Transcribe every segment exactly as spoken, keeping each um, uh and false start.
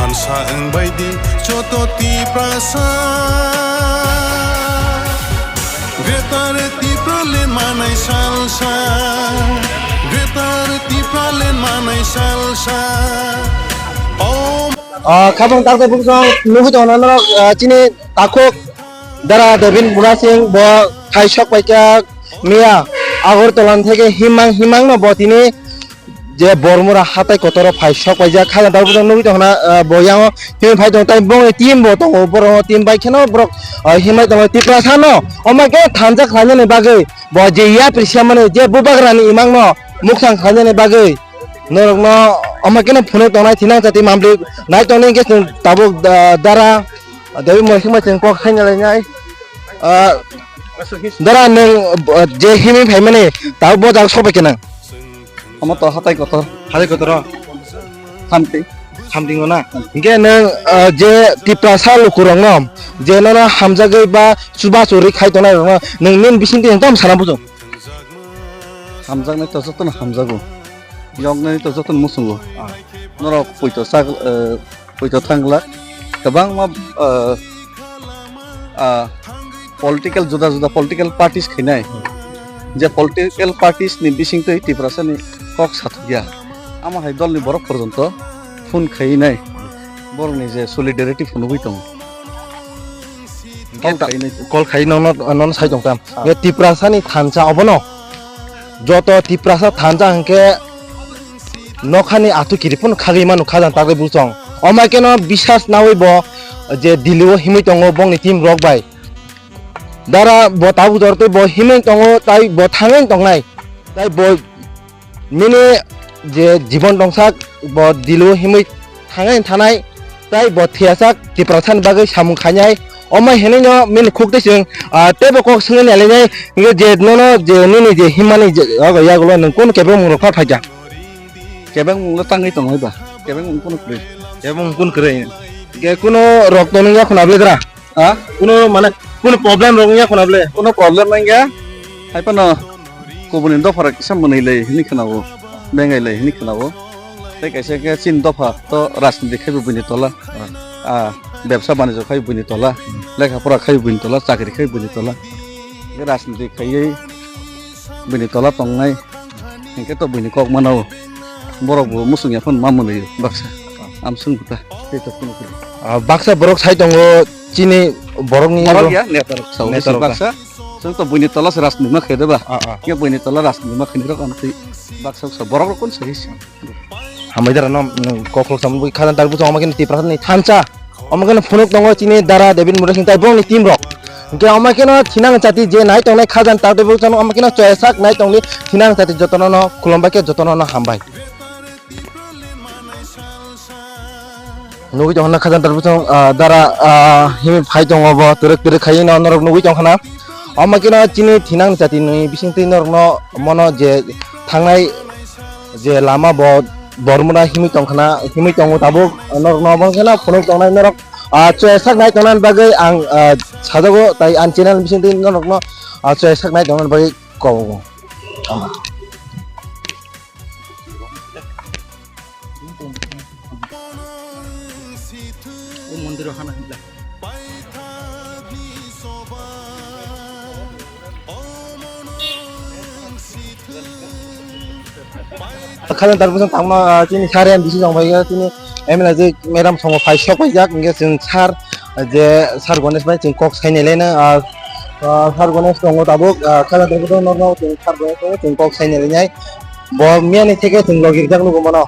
Ansa wngbaidi joto Tiprasa, Greater Tipraland manai salsa, Greater Tipraland manai salsa. O Ah, khabang tak tak buksong nugui tongo norok, ah, chini takhuk Dara David Murasing bo thai sok paikha miya Agartala ni theke himang himang no bo tini je Bormura hatai kotoro phai sok paijak. Kha jang tabuk jang nugui tongkha na, ah, bo yango himwi phai tongo, tai bongni team bo tongo, borok team bai kheno borok, ah, himwi tongo Tiprasa no. Omo khe thansa khlainani bagwi bo je yapri se mani je bubagra ni imang no muksang khlainani bagwi norok no omo khe no phunuk tongnai thinang chati mambli nai tongni hwnkhe chwng tabuk, ah, Dara David Murasing bai chwng kok saina lainai. Ah, Dara nwng, ah, je himwi phaimani tabuk bo jaga sok bai khe nang. Omo to hatai kotor. Hatai kotor o? Samting. Samting o na? Hwnkhe nwng, ah, je Tiprasa lukurokno je nono hamjagwi ba chubachu rwi khai tongnai rokno nwng nini bisingtwi nwng tamo sana bujo? Hamjaknai to jotono hamjago. Yoknai to jotono muchungo. Ah. Norok poito chak, eh, poito thang glak. Kwbangma, eh, ah, political, juda juda political parties khainai, je political parties ni bisingtwi Tiprasa ni kok sathokya, amo hai dol ni borok porjonto phone khainai, borok ni je solidarity phunugwi tongo. Hwnkhe ta-, khainai. Call khai nono, nono sai tong tam. Ah. Nge Tiprasa ni thansa obono, joto Tiprasa thansa hwnkhe nokhani atu kiri phano khagwi mano kha jang tagwi buchong. Omo khe no bisas nawi bo je Delhi o himwi tongo bongni team rok bai. Dara bo tabuk jor tei bo himwi tongo tai bo thangwi tongnai. Tai bo nini je jibon tongsak bo Delhi o himwi thangwi thanai tai bo thiyasak Tiprasa ni bagwi samung khainai. Omo hinwi no nini khuk tei chwng, ah, teibo kok swngwi nailainai. Hwnkhe je nono je nini je himmani je yago yagulo nwng kunu kebengmung rok pha phaikha. Kebengmung le tangwi tongo ba. Kebengmung kunu kwrwi. Kebengmung kunu kwrwi. Ke kuno rok to nung yakhuna bledra? Ha? Kuno mane kuno problem rok yakhuna ble? Kuno problem nangya. Hai pano kubuni dopha rok kisa mwnwi lai hini khwnao. Bengai lai hini khwnao. Tei kaisa khe chini dopha to rajniti khaibo buini tola. Ah, bebsa banijyo khaibo buini tola. Lekha pora khaibo buini tola, chakri khaibo buini tola. Rajniti khaiwi buini tola tongnai. Hinkhe to buini kok mano. Borok bo muchung ya phano ma mwnwi baksa. Amswng buta. Tei to phunukgo. Ah, baksa borok sai tongo chini borokni borok ya, neta rok sao. Neta rok baksa. Chwng to buini tola se rajniti ma khe de ba. Ah, ah. Hinkhe buini tola rajniti ma khe ni rok amtwi baksa baksa borok rok kun se his. Hambai dara no, mm, kok khulok samung bui kha jang tabuk omo khe Tiprasa ni thansa. Omo khe no phunuk tongo chini Dara David Murasing tai bongni team rok. Hwnkhe omo khe no thinang chati je nai tongnai kha jang tabuk chano omo khe no choya sak nai tongni thinang chati jotono no khulumbai khe jotono no hambai. Nugui tongkha na kha jang tabuk chano, ah, Dara, ah, himwi phai tongo bo twrwk twrwk khaiwi no norok nugui tongkha na. Omo khe no chini thinang chati ni bisingtwi norok no mono je thangnai je lama bo Bormura himwi tongkhana, himwi tongo tabuk, norokno obo wngkheno phunuk tongnai norok, ah, choya sak nai tongnani bagwi ang, ah, sajago, tai ani channel bisingtwi norokno, ah, choya sak nai tongnani bagwi kobo. O mondir o hana hinla. Kha jang tabuk tangma, ah, chini sir M D C tong bai, chini M L A je madam songo phai sok paijak, hingke chwng sir, ah, je sir Ganesh bai chwng kok sainai laina, ah, ah, sir Ganesh tongo tabuk, ah, kha jang tabuk no, no, chwng sir Ganesh bai chwng kok sainai lainai. Bo miyani theke chwng logi rijak nugo mano.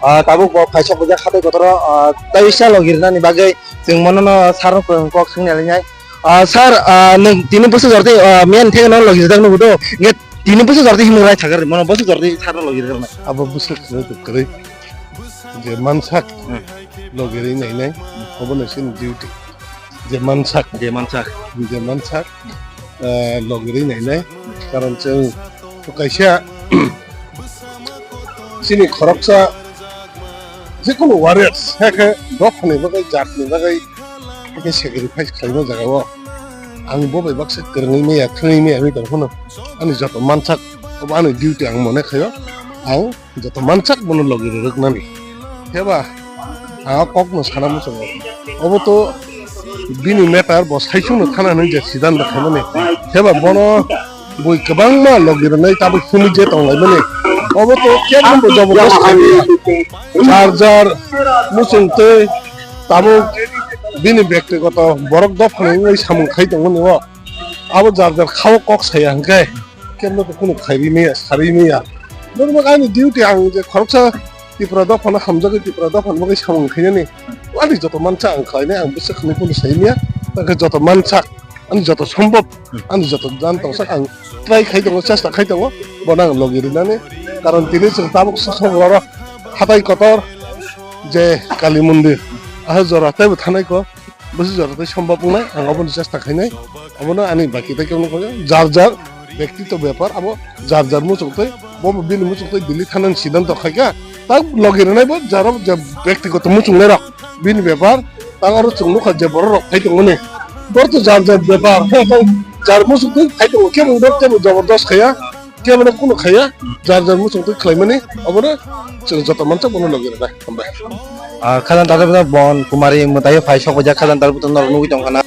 Ah, tabuk bo phaisok bujak hatai kotoro, ah, tai bisa logi rinani bagwi chwng mono no sir no kok swngna linai. Ah, sir, ah, nwng tini bwswk jordi, ah, miyan thek no logi rijak nugo do. Nge tini bwswk jordi himung rai thagar mono bwswk jordi sir no logi rijak na. Abo bwswk kwrwi kwrwi. Je mansak Hmm. logi ri nai nai. Obo no sini duty. Je mansak. Je mansak. Je mansak, eh, logirwi nainai. Karon chwng kaisa chini khoroksa jekunu warriors, hakhe dophani bagwi, jatni bagwi, hakhe sacrifice khlaima jagao ang bo bai baksa kwrwngwi maya, thwngwi maya wngwi tong phano ani joto mansak, obo ani duty ang mone khaio, ang joto mansak bono logirwi rwknani. Heba A kokno sana muchungo. Obo to bini matter, bo saichungno thana hwnwi je siddhanto khaimani. Theba bono bui kwbangma logi rwnai tabuk himwi je tonglaimani. Obo to kebo bo jabardast khaimani. Jar jar muchungtwi tabuk bini bektigoto borok dophani wngwi samung khai tongmani o. Abo jar jar khao kok saya hwnkhe kebo to kunu khairi maya, sari maya. Norok ani duty ang je khoroksa Tripura dophano hamjagwi Tripura dophano bagwi samung khainani ani joto mansa ang khlainai, ang bwswk hwnwi phano sai maya, tei joto mansa ani joto sombhob, ani joto jan tongsak ang try khai tongo, chesta khai tongo, bono ang logi rinani. Karon tini chwng tabuk sok sok oro hatai kotor je Kali mondir, ah jora teibo thanai ko. Bwswk jora tei sombhob wngnai, ang obono chesta khainai. Obono ani baki tei kebo nukho, jar jar bektito bepar, abo jar jar muchungtwi, bo bo bini muchungtwi Delhi thanani siddhanto khaikha. Ta logi rwnai bo jaro je bektito muchungnairok bini bepar, ta oro chwng nukha je bororok phai tongmani. Boro to jar jar bepar, jar muchungtwi phai tongo, kebo wngkha kebo jabardast khaiya. Kebono kunu khaiya, jar jar muchungtwi khlaimani, obono chwng joto mansa bono logi rwnai. Hambai. Ah, khajang talai bo bon kumari mwtai phai sok baijak khajang talai bo norok nugwi tongkha na.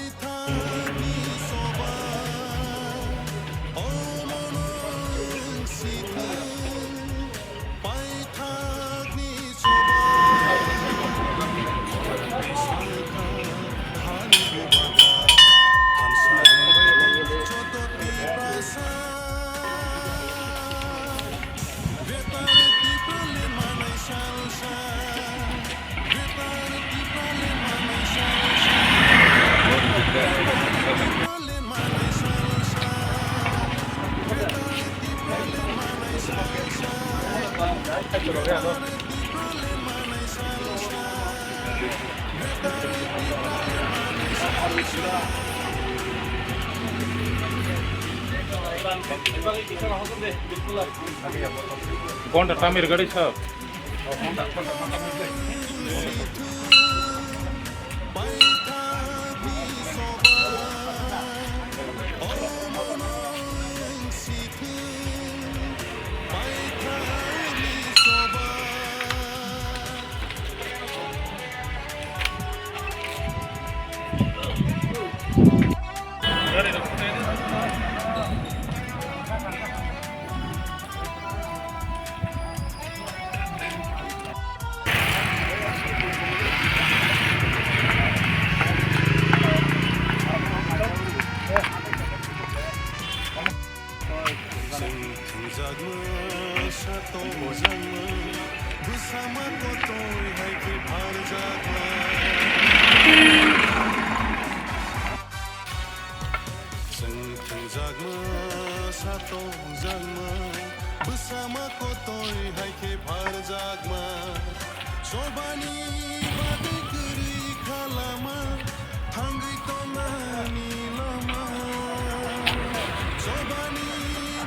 Gonta tamir gari sab. Chwng thwngjakma, sa tongjakma, bwsama kotoi hai khe pharjakma. Chwng thwngjakma, sa tongjakma, bwsama kotoi hai khe pharjakma. Chobani bagwi kwrwi kha lama, thangwi tongnani lama. Chobani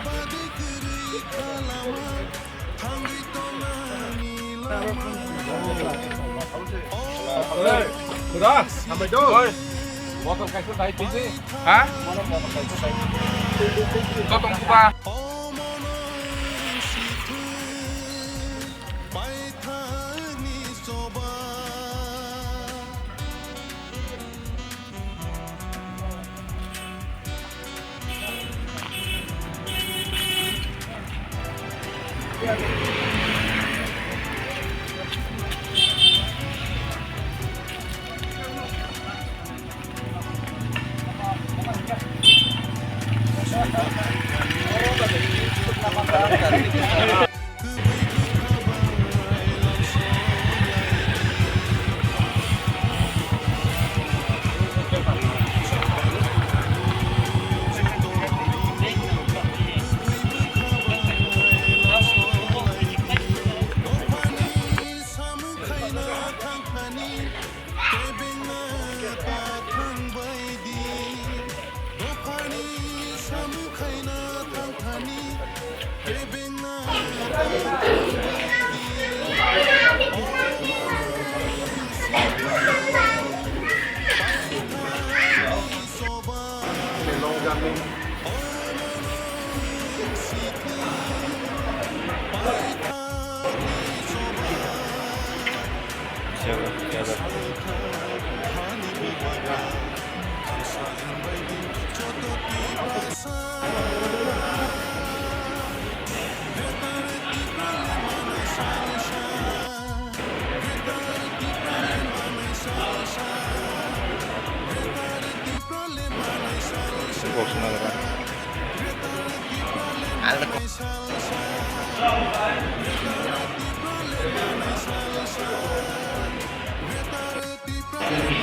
bagwi kwrwi kha lama, thangwi tongnani lama. Hey, Buddha, sampai dong. Oi. Botol kaisa dai tiji. Ha? Mana botol kaisa dai tiji. Kau tong kuba.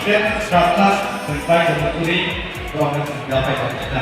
Step srapsa tongpai tongmani borokno chwng yaphai tongkha.